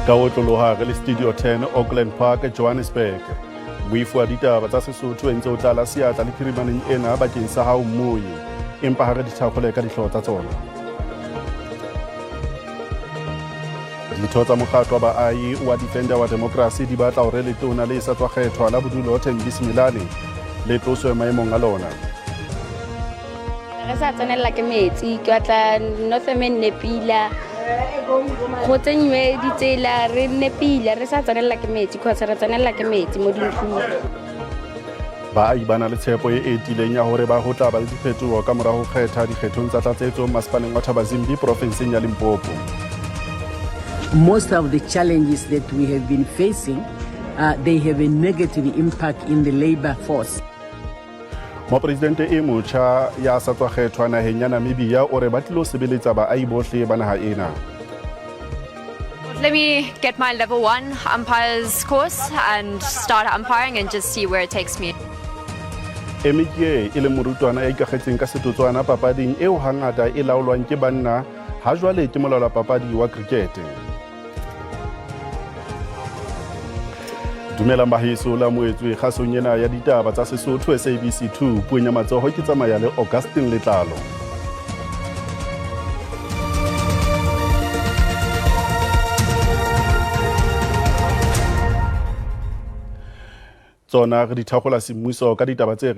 Ka otloloha re le Studio 10 Auckland Park, Johannesburg. Moifo wa ditaba tsa Sesotho e ntse o tlala seatla le phirimaneng ena bakeng sa hao mmoi. Empa ha re di thakgole ka dihlooho tsa tsona. Ditho tsa mokgatlo wa baahi wa Defender wa Democracy di batla hore letona le sa tswa kgethwa la bodulo Thembi Simelane le tloswe maemong a lona. Re sa tsenella ke metsi, ke batla Northam e nne pila, go tsenyiwe ditsela re nne pila, re sa tsenella ke metsi kgotsa re tsenella ke metsi mo dintlong. Baahi ba na le tshepo e e tiileng ya hore ba ho tla ba le diphetoho ka mora ho kgetha dikgethong tsa tlatsetso masepaleng wa Thabazimbi porofenseng ya Limpopo. Most of the challenges that we have been facing, they have a negative impact in the labor force. Mopresidente e motjha ya sa tswa kgethwa naheng ya Namibia o re ba tlilo sebeletsa baahi bohle ba naha ena. Let me get my level 1 umpires course and start umpiring and just see where it takes me. Emikie e leng morutwana ya ikagetseng ka setotswana papading eo hangata e laolwang ke banna, ha jwale ke molaola papadi wa krikete. Dumelang baheso la moetswe kgasong ena ya ditaba tsa Sesotho SABC 2 puong ya matsoho ke tsamaya le Augustine Letlalo. Tsona re di thakgola semmuso ka ditaba tse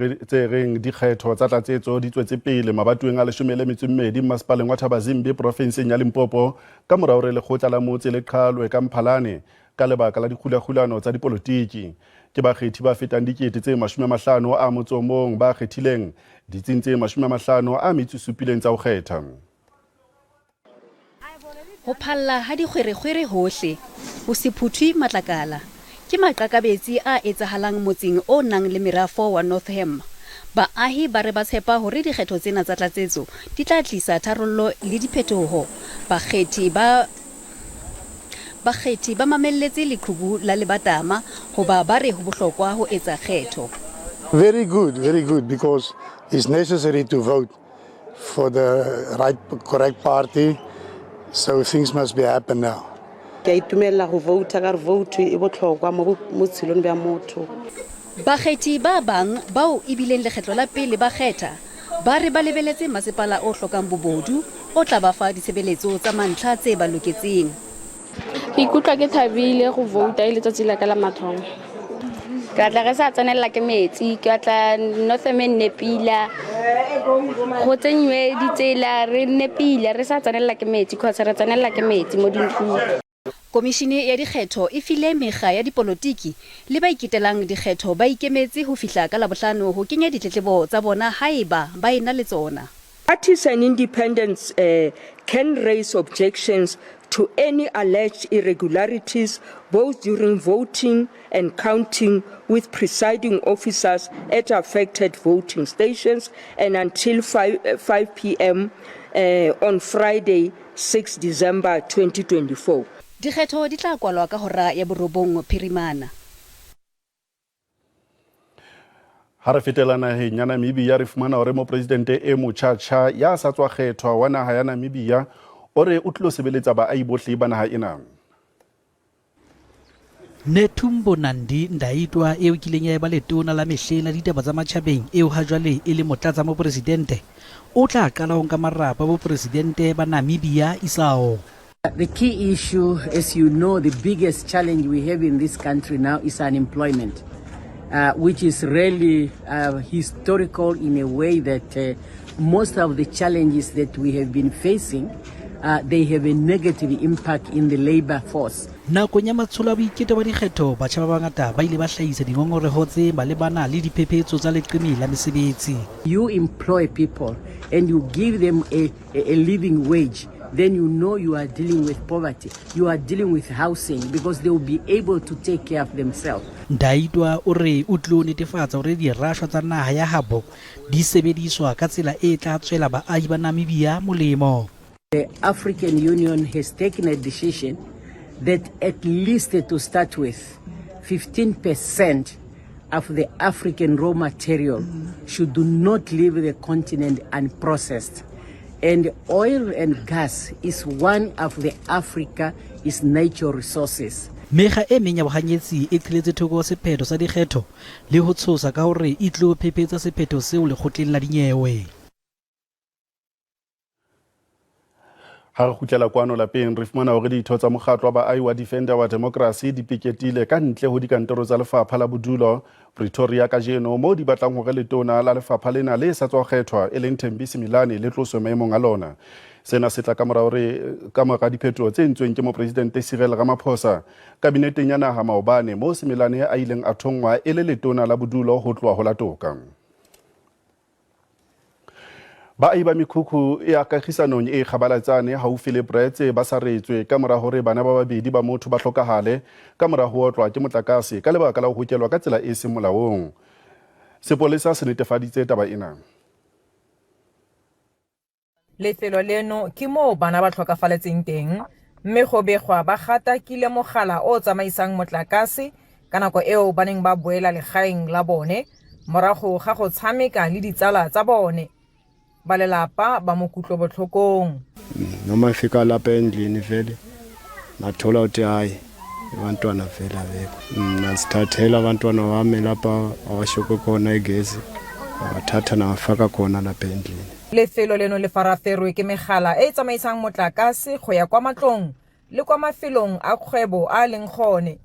reng dikgetho tsa tlatsetso di tswetse pele mabatoweng a 12 mmasepaleng wa Thabazimbi porofenseng ya Limpopo ka mora hore lekgotla la motse le qhalwe ka Mphalane ka lebaka la dikgulakgulano tsa dipolotiki. Ke bakgethi ba fetang 551 ba kgethileng ditsing tse 57 tsa ho kgetha. Ho phalla ha dikgwerekgwere hohle, ho se phuthwe matlakala, ke maqakabetsi a etsahalang motseng o nang le merafo wa Northam. Baahi ba re ba tshepa hore dikgetho tsena tsa tlatsetso di tla tlisa tharollo le diphetoho. Bakgethi ba Bakgethi ba mamelletse leqhubu la lebatama hoba ba re ho bohlokwa ho etsa kgetho. Very good, very good, because it's necessary to vote for the right, correct party, so things must be happen now. Ke a itumella go vouta ka re vote e botlhokwa mo botshelong bja motho. Bakgethi ba bang bao e bileng lekgetlo la pele ba kgetha ba re ba lebeletse masepala o hlokang bobodu o tla ba fa ditshebeletso tsa mantlha tse ba loketseng. Ke ikutlwa ke thabile go vouta e letsatsi la ka la mathomo. Ke batla re sa tsenella ke metsi, ke batla Northam e nne pila, go tsenyiwe ditsela re nne pila, re sa tsenella ke metsi kgotsa re tsenella ke metsi mo dintlong. Komishini ya dikgetho e file mekga ya dipolotiki le ba iketelang dikgetho ba ikemetse ho fihla ka Labohlano ho kenya ditletlebo tsa bona haeba ba ena le tsona. Parties and independents can raise objections to any alleged irregularities both during voting and counting with presiding officers at affected voting stations and until 5 p.m. On Friday 6 December 2024. Dikgetho di tla kwalwa ka hora ya 9 phirimana. Ha re fetela naheng ya Namibia re fumana hore mopresidente e motjha-tjha ya sa tswa kgethwa wa naha ya Namibia o re o tlilo sebeletsa baahi bohle ba naha ena. Netumbo Nandi Ndaitwah eo kileng ya eba letona la mehleng la ditaba tsa matjhabeng eo ha jwale e le motlatsa mopresidente o tla qala ho nka marapo a bopresidente ba Namibia isao. The key issue, as you know, the biggest challenge we have in this country now is unemployment, which is really historical in a way that most of the challenges that we have been facing, they have a negative impact in the labor force. Nakong ya matsholo a boiketo ba dikgetho, batjha ba bangata ba ile ba hlahisa dingongoreho tse malebana le diphephetso tsa leqeme la mesebetsi. You employ people and you give them a living wage, then you know you are dealing with poverty, you are dealing with housing, because they will be able to take care of themselves. Ndaitwah o re o tlilo netefatsa hore dirashwa tsa naha ya habo di sebediswa ka tsela e tla tswela baahi ba Namibia molemo. The African Union has taken a decision that at least to start with, 15% of the African raw material should not leave the continent unprocessed. And oil and gas is one of the Africa is natural resources. Mekga e meng ya bohanyetsi e qheletse thoko sephetho sa dikgetho le ho tshosa ka hore e tlo phephetsa sephetho seo lekgotleng la dinyewe. Ha re kgutlela kwano lapeng, re fumana hore ditho tsa mokgatlo wa baahi wa Defender wa Democracy di piketile ka ntle ho dikantoro tsa lefapha la bodulo Pretoria kajeno, moo di batlang hore letona la lefapha lena le sa tswa kgethwa e leng Thembi Simelane le tloswe maemong a lona. Sena se tla ka mora hore ka mora diphetoho tse entsweng ke mopresidente Cyril Ramaphosa kabineteng ya naha maobane, moo Simelane a ileng a thonngwa e le letona la bodulo ho tloha ho la toka. Baahi ba mekhukhu ya kagisanong e Kgabalatsane haufi le Brits ba saretswe ka mora hore bana ba babedi ba motho ba hlokahale ka mora ho otlwa ke motlakase ka lebaka la ho hokelwa ka tsela e seng molaong. Sepolesa se netefaditse taba ena. Lefelo leno ke moo bana ba tlhokafaletseng teng mme go begwa ba gatakile mogala o o tsamaisang motlakase ka nako eo ba neng ba boela legaeng la bone morago ga go tshameka le ditsala tsa bone. Ba lelapa ba mo kutlobotlhokong. Noma ngifika lapha endlini vele ngathola ukuthi hayi abantwana vele abekho. Ngazithathela abantwana bami lapha awashokwe khona igesi, ngawathatha ngawafaka khona lapha endlini. Lefelo leno le faraferwe ke megala e e tsamaisang motlakase go ya kwa matlong le kwa mafelong a kgwebo a a leng gone.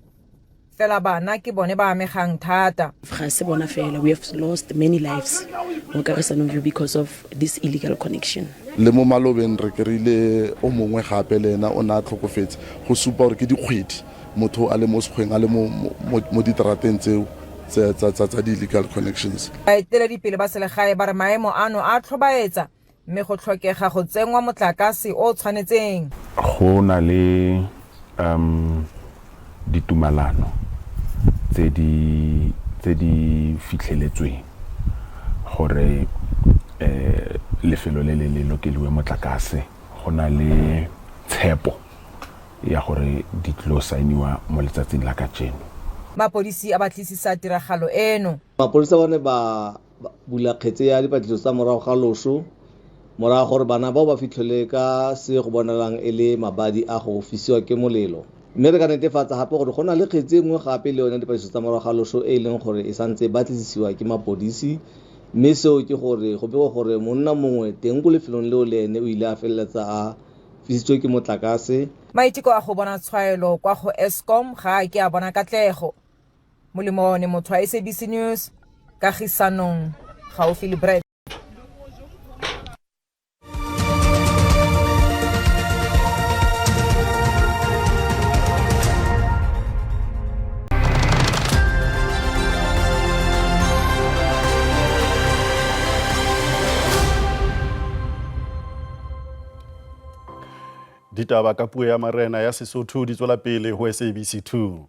Fela bana ke bone ba amegang thata. Ga se bona fela, we have lost many lives mo Kagisanong View because of this illegal connection. Le mo malobeng re kry-ile o mongwe gape le ena o ne a tlhokofetse, go supa gore ke dikgwedi motho a le mo sekgweng a le mo diterateng tseo tsa di-illegal connections. Baeteledipele ba selegae ba re maemo ano a tlhobaetsa mme go tlhokega go tsenngwa motlakase o o tshwanetseng. Go na le ditumalano tse di tse di fitlheletsweng gore lefelo le le le lokeliwe motlakase. Go na le tshepo ya gore di tlo saeniwa mo letsatsing la kajeno. Mapodisi a batlisisa tiragalo eno. Mapodisa ba ne ba bula kgetse ya dipatlisiso tsa morago ga loso morago gore bana bao ba fitlhelwe ka se go bonalang e le mabadi a go fisiwa ke molelo. Mme re ka netefatsa gape gore go na le kgetse e nngwe gape le yone dipatlisiso tsa morago ga loso e e leng gore e santse e batlisisiwa ke mapodisi, mme seo ke gore go begwa gore monna mongwe teng ko lefelong leo le ene o ile a feleletsa a fisitswe ke motlakase. Maiteko a go bona tshwaelo kwa go Eskom ga a ke a bona katlego. Molemo one motho wa SABC News, Kagisanong, gaufi le Brits. Ditaba ka puo ya marena ya Sesotho di tswela pele ho SABC 2.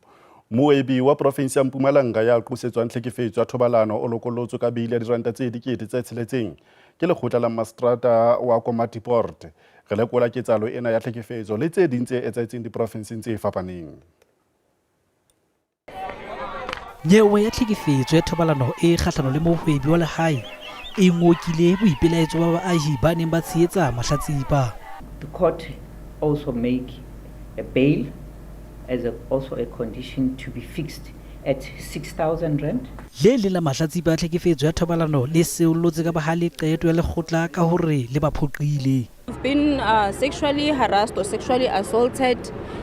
Moebi wa profinsi ya Mpumalanga ya qosetswang tlhekefetso ya thobalano o lokolotswe ka beile ya diranta tse 6,000 ke lekgotla la mastrata wa Komatipoort. Re lekola ketsahalo ena ya tlhekefetso le tse ding tse etsahetseng diprofenseng tse fapaneng. Nyewe ya tlhekefetso ya thobalano e kgahlano le mohwebi wa lehae e ngokile boipelaetso ba baahi ba neng ba tshehetsa mahlatsipa. The court also make a bail as a, also a condition to be fixed at 6,000 rand. Le leng la mahlatsipa a tlhekefetso ya thobalano le seollotse ka bohale qeto ya lekgotla ka hore le ba phoqile. I've been sexually harassed or sexually assaulted,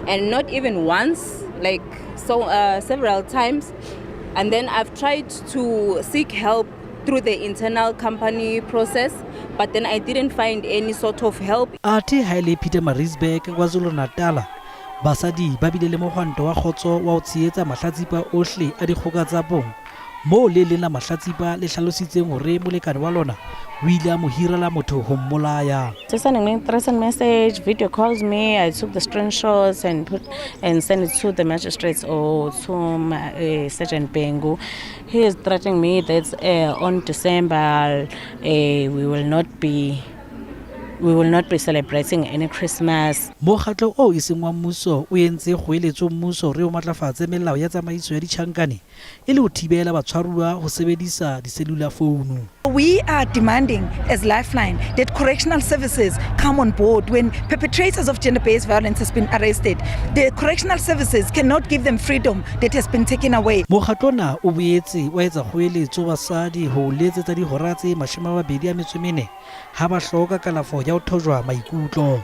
and not even once, like so several times. And then I've tried to seek help through the internal company process, but then I didn't find any sort of help. Athe ha e le Pietermaritzburg, KwaZulu-Natal, basadi ba bile le mohwanto wa kgotso wa ho tshehetsa mahlatsipa ohle a dikgoka tsa bong, moo le leng la mahlatsipa le hlalositseng hore molekane wa lona o ile a mo hirela motho ho mmolaya. Just sending me threatened message, video calls me. I took the screenshots and put and sent it to the magistrates or to my, Sergeant Bengu. He is threatening me that on December we will not be We will not be celebrating any Christmas. Mokgatlo oo e seng wa mmuso o entse kgoeletso mmuso hore o matlafatse melao ya tsamaiso ya ditjhankane e le ho thibela batshwaruwa ho sebedisa diselula founu. We are demanding as Lifeline that correctional services come on board when perpetrators of gender-based violence has been arrested. The correctional services cannot give them freedom that has been taken away. Mokgatlo ona o boetse wa etsa kgoeletso basadi ho letsetsa dihora tse 24 ha ba hloka kalafo ya ho thojwa maikutlo.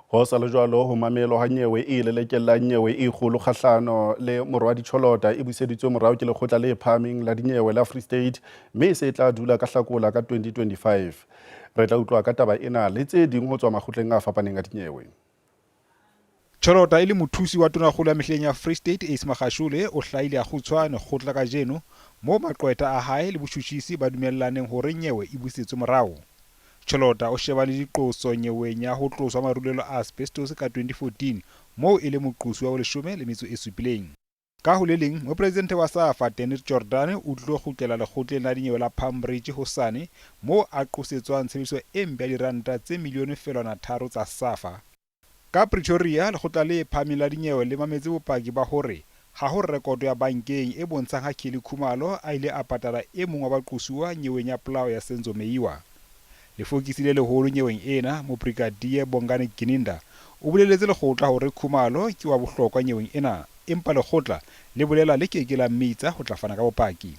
Ho sa le jwalo ho mamelwa ha nyewe e lelekellang nyewe e kgolo kgahlano le Morwadi Cholota e buseditswe morao ke lekgotla le phahameng la dinyewe la Free State mme e se e tla dula ka Hlakola ka 2025. Re tla utlwa ka taba ena le tse ding ho tswa makgotleng a fapaneng a dinyewe. Cholota e le mothusi wa tonakgolo ya mehleng ya Free State Ace Magashule o hlahile a kgutshwane kgotla kajeno moo maqwetha a hae le botjhutjhisi ba dumellaneng hore nyewe e busetswe morao. Cholota o shebane le diqoso nyeweng ya ho tloswa marulelo a asbestos ka 2014 moo e le moqosi wa boleshome le metso e supileng. Ka ho le leng, mopresidente wa SAFA Danny Jordaan o tlilo kgutlela lekgotleng la dinyewe la Palm Ridge hosane moo a qosetswang tshebediso e mpe ya diranta tse milione felwana tharo tsa SAFA. Ka Pretoria, lekgotla le phahameng la dinyewe le mametse bopaki ba hore ha ho rekoto ya bankeng e bontshang ha Kelly Khumalo a ile a patala e mong wa baqosuwa nyeweng ya polao ya Senzo Meyiwa. Lefokisi le leholo nyeweng ena, Mobrigadier Bongani Gininda, o boleletse lekgotla hore Khumalo ke wa bohlokwa nyeweng ena, empa lekgotla le bolela le ke ke la mmitsa ho tla fana ka bopaki.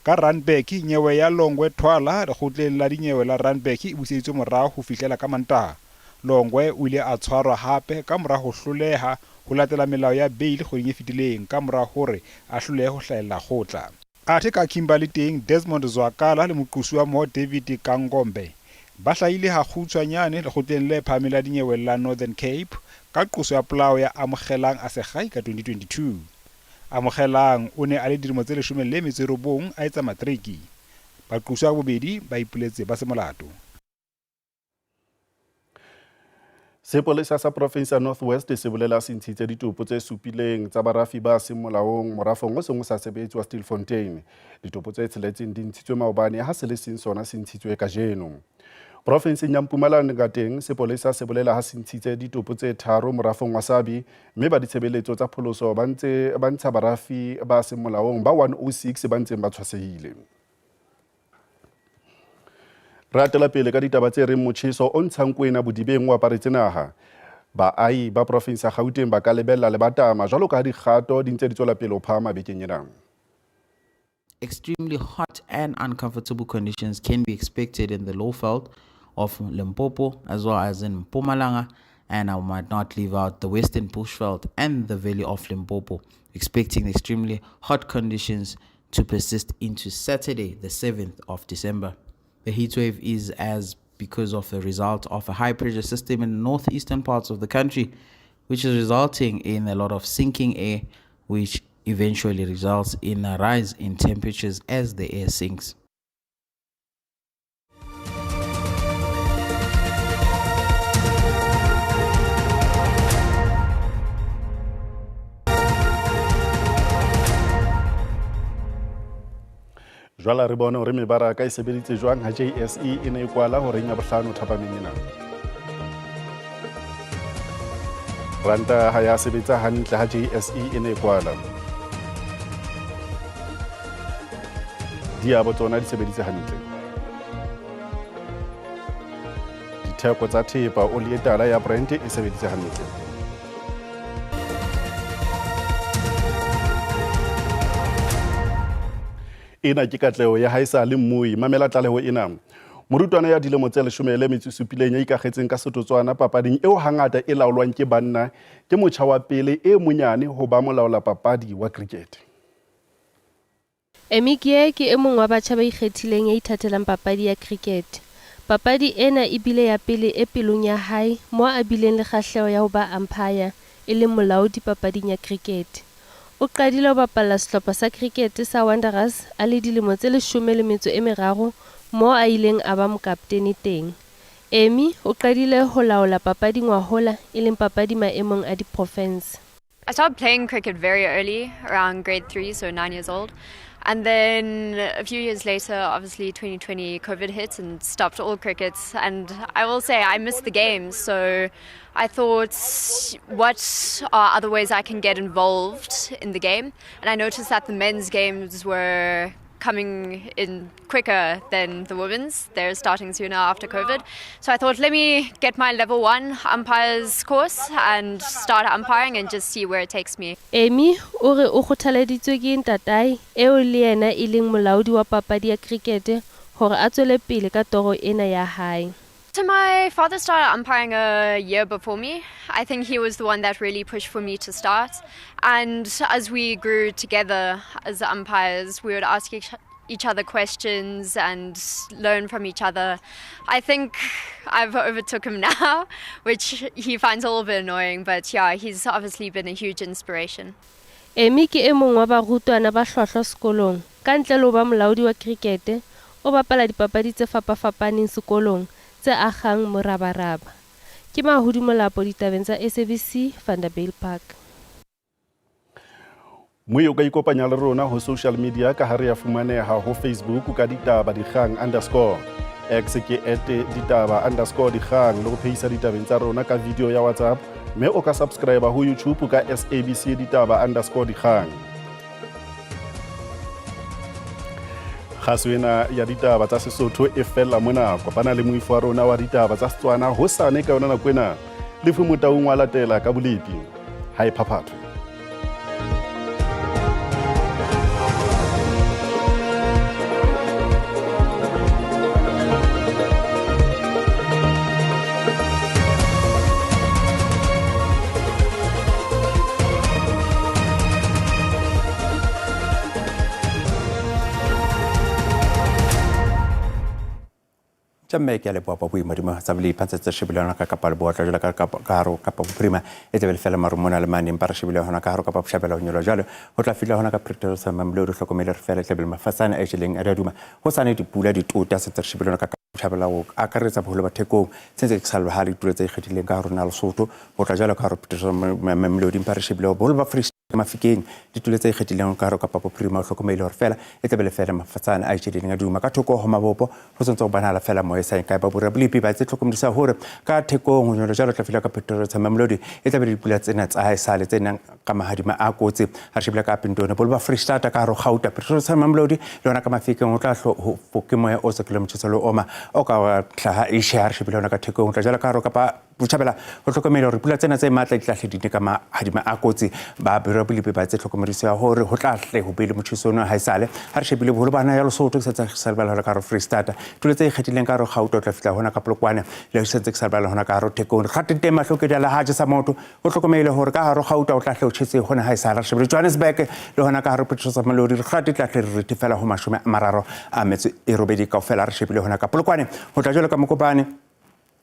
Ka Randburg, nyewe ya Longwe Twala lekgotleng la dinyewe la Randburg e buseditswe morao ho fihlela ka Mantaha. Longwe o ile a tshwarwa hape ka mora ho hloleha ho latela melao ya beili kgweding e fetileng ka mora hore a hlolehe ho hlahella kgotla. Athe ka Kimberley teng, Desmond Zwakala le moqosi wa mmoho David Kangombe ba hlahile hakgutshwanyane lekgotleng le phahameng la dinyewe la Northern Cape ka qoso ya polao ya Amogelang Asegai ka 2022. Amogelang o ne a le dilemo tse 19 a etsa matriki. Baqoswa ka bobedi ba ipoletse ba se molato. Sepolesa sa province ya North West se bolela se ntshitse ditopo tse supileng tsa barafi ba seng molaong morafong o seng o sa sebetse wa Stilfontein. Ditopo tse tsheletseng di ntshitswe maobane ha se le seng sona se ntshitswe kajeno. Profinseng ya Mpumalanga teng sepolesa se bolela ha se ntshitse ditopo tse tharo morafong wa Sabi mme ba ditshebeletso tsa pholoso ba ntse ba ntsha barafi ba seng molaong ba 106 ba ntseng ba tshwasehile. Re atela pele ka ditaba tse reng motjheso o ntshang kwena bodibeng o aparetse naha. Baahi ba profinse ya Gauteng ba ka lebella lebatama jwalo ka ha dikgato di ntse di tswela pele ho phahama bekeng ena. Extremely hot and uncomfortable conditions can be expected in the Lowveld of Limpopo as well as in Mpumalanga, and I might not leave out the Western Bushveld and the Valley of Limpopo, expecting extremely hot conditions to persist into Saturday, the 7th of December. The heat wave is as because of the result of a high pressure system in the northeastern parts of the country, which is resulting in a lot of sinking air, which eventually results in a rise in temperatures as the air sinks. Jwala re bone hore mebaraka e sebeditse jwang ha JSE e ne e kwala horeng ya bohlano thapameng ena. Ranta ha ya sebetsa hantle ha JSE e ne e kwala. Diabo tsona di sebeditse hantle. Ditheko tsa thepa oli e tala ya Brent e sebeditse hantle. Ena ke katleho ya haesale mmui. Mamela tlaleho ena. Morutwana ya dilemo tse 17 ya ikagetseng ka setotswana papading eo hangata e laolwang ke banna ke motjha wa pele e monyane ho ba molaola papadi wa cricket. Emikie ke e mong wa batjha ba ikgethileng ya ithatelang papadi ya cricket. Papadi ena e bile ya pele e pelong ya hae moo a bileng le kgahleho ya ho ba umpire, e leng molaodi papading ya cricket. O qadile ho bapalla sehlopha sa cricket sa Wanderers a le dilemo tse 13 moo a ileng a ba mokaptene teng. Amy o qadile ho laola papadi ngwahola e leng papadi maemong a diprofense. I started playing cricket very early, around grade 3, so 9 years old. And then a few years later, obviously 2020, COVID hit and stopped all cricket. And I will say I missed the game. So I thought, what are other ways I can get involved in the game? And I noticed that the men's games were coming in quicker than the women's. They're starting sooner after COVID. So I thought, let me get my level 1 umpires course and start umpiring and just see where it takes me. Amy o re o kgothaleditswe ke ntatae eo le yena e leng molaodi wa papadi ya cricket hore a tswele pele ka toro ena ya hae. So my father started umpiring a year before me. I think he was the one that really pushed for me to start. And as we grew together as umpires, we would ask each other questions and learn from each other. I think I've overtook him now, which he finds a little bit annoying, but yeah, he's obviously been a huge inspiration. Amy ke e mong wa barutwana ba hlwahlwa sekolong. Ka ntle le ho ba molaodi wa cricket, o bapala dipapadi tse fapafapaneng sekolong tse akgang morabaraba. Ke Mahodi Molapo ditabeng tsa SABC, Vanderbijlpark. Moe o ka ikopanya le rona ho social media ka ha re ya fumaneha ho Facebook ka ditaba dikgang underscore X ke at ditaba underscore dikgang le ho phehisa ditabeng tsa rona ka video ya WhatsApp, mme o ka subscribe ho YouTube ka SABC ditaba underscore dikgang. Kgaso ena ya ditaba tsa Sesotho e fella mona. Kopana le moifo wa rona wa ditaba tsa Setswana hosane ka yona nako ena. Lefu Motaung wa latela ka bolepi. Ha e phaphathwe. Tjamme ke a leboha babuyi modimo tsa bolepi ntse tse shebile hona ka Kapa Leboa tla jwalo ka ka hare ho Kapa Bophirima e tlabe le fela maru mona le mane empa re shebile hona ka hare ho Kapa Botjhabela ho nyoloha jwalo ho tla fihla hona ka Pretoria sa Mamelodi hlokomele re fela tlabe le mafatshane a jeleng a diaduma ho sane dipula ditota se ntse re shebile hona ka Kapa Botjhabela ho akaretsa boholo ba Thekong se ntse ke sa ha le ditulo tse ikgethileng ka hare ho Lesotho ho tla jwalo ka hare ho Pretoria Mamelodi empa re shebile boholo ba Free Mafikeng ditulo tse ikgethileng ka hare Kapa Bophirima o hlokomele hore fela e tlabe le fela mafatshane a itjheleng a duma ka thoko ho mabopo ho sentse ho bonahala fela moya sa kae ba bora bolepi ba tse hlokomedisa hore ka Thekong ho nyolo jwalo tla fihla ka Pretoria tsa Mamelodi e tlabe le dipula tsena tsa haesale tse nang ka mahadima a kotsi ha re shebile ka Pintone bolo ba Free State ka hare ho Gauta Pretoria tsa Mamelodi le yona ka Mafikeng ho tla hlo ke moya o sa kilomotjheso le oma o ka hlaha ishe ha re shebile hona ka Thekong ho tla jwalo ka hare Kapa Botjhabela ho hlokomele hore pula tsena tse matla di tla hle di ne ka mahadima a kotsi ba biro bolepi ba tse hlokomedisa ya hore ho tla hle ho be le motjheso ona haesale ha re shebile boholo bana ya Lesotho ke sa tsa sa lebala hore ka hare Free State tulo tse ikgethileng ka hare Gauta o tla fihla hona ka Polokwane le se ntse ke sa lebala hona ka hare Thekong kgate teng mahlokedi a lehaje sa motho ho hlokomele hore ka hare Gauta o tla hle o tjhese hona haesale re shebile Johannesburg le hona ka hare Pretoria Mamelodi re kgate tla hle re rethe fela ho 38 kaofela re shebile hona ka Polokwane ho tla jwalo ka Mokopane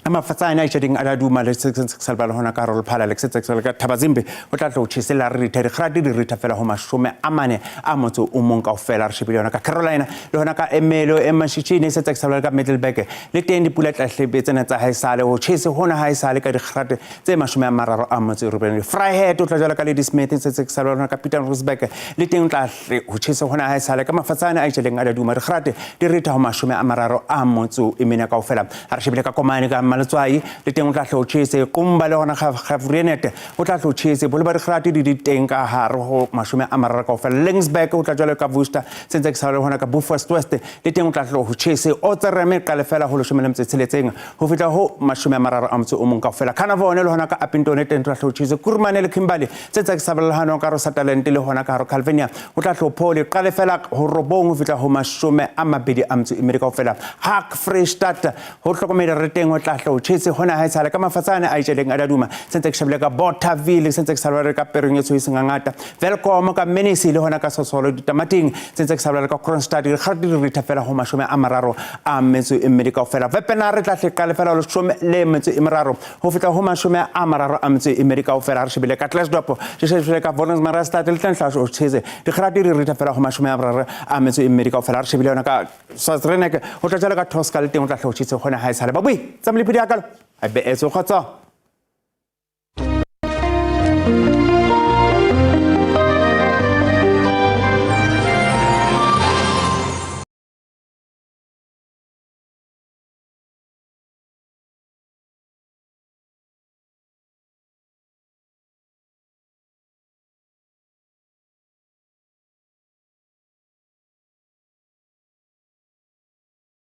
mafatsane a itjhading a duma le se se lebala hona ka hare Lephala le se se ka Thabazimbi ho tla tlo tjhese la re rithe dikgati di ritha fela ho 41 kaofela re shebile hona ka Carolina le hona ka Emelo e Mashitshini se se lebala ka Middelburg le teng dipula tla hlebe tsena tsa haesale ho tjhese hona haesale ka dikgati tse 38 Vryheid o tla jwalo ka Ladysmith se se lebala hona ka Pietermaritzburg le teng tla hle ho tjhese hona haesale ka mafatsane a itjheleng a duma dikgati di ritha ho 34 kaofela ha re shebile ka Komane ka Maletswai le teng o tla hle o tjhese Qumba le hona Gavrienete o tla hle o tjhese bolo ba dikgati di teng ka hare ho 30 kaofela Lingsburg o tla jwalo ka Worcester se ntse ke sa le hona ka Beaufort West le teng o tla hle ho tjhese o tsereme qale fela ho 16 ho fihla ho 31 kaofela Carnarvon le hona ka Upington teng tla hle o tjhese Kurumane le Kimberley se ntse ke sa le hona ka Sutherland le hona ka hare Calvinia o tla hle o phole qale fela ho 9 ho fihla ho 24 kaofela Hak Free State ho hlokomele re teng o tla hle o tjhese hona haesale ka mafatsane a itjeleng a daduma se ntse ke shebile ka Bothaville se ntse ke sa lebala ka Pereng e tshweu ngata Welkom ka Menisi le hona ka Sosolo ditamating se ntse ke sa lebala ka Kroonstad dikgati di ritha fela ho 32 kaofela Wepener tla hle qale fela 13 ho fihla ho 32 kaofela re shebile ka Klerksdorp re shebile ka Wolmaransstad le teng tla o tjhese dikgati di ritha fela ho 32 kaofela re shebile hona ka Swaziland ho tla jwalo ka Tosca le teng o tla hle o tjhese hona haesale babui tsa molepi di akalo a be etso kgotso.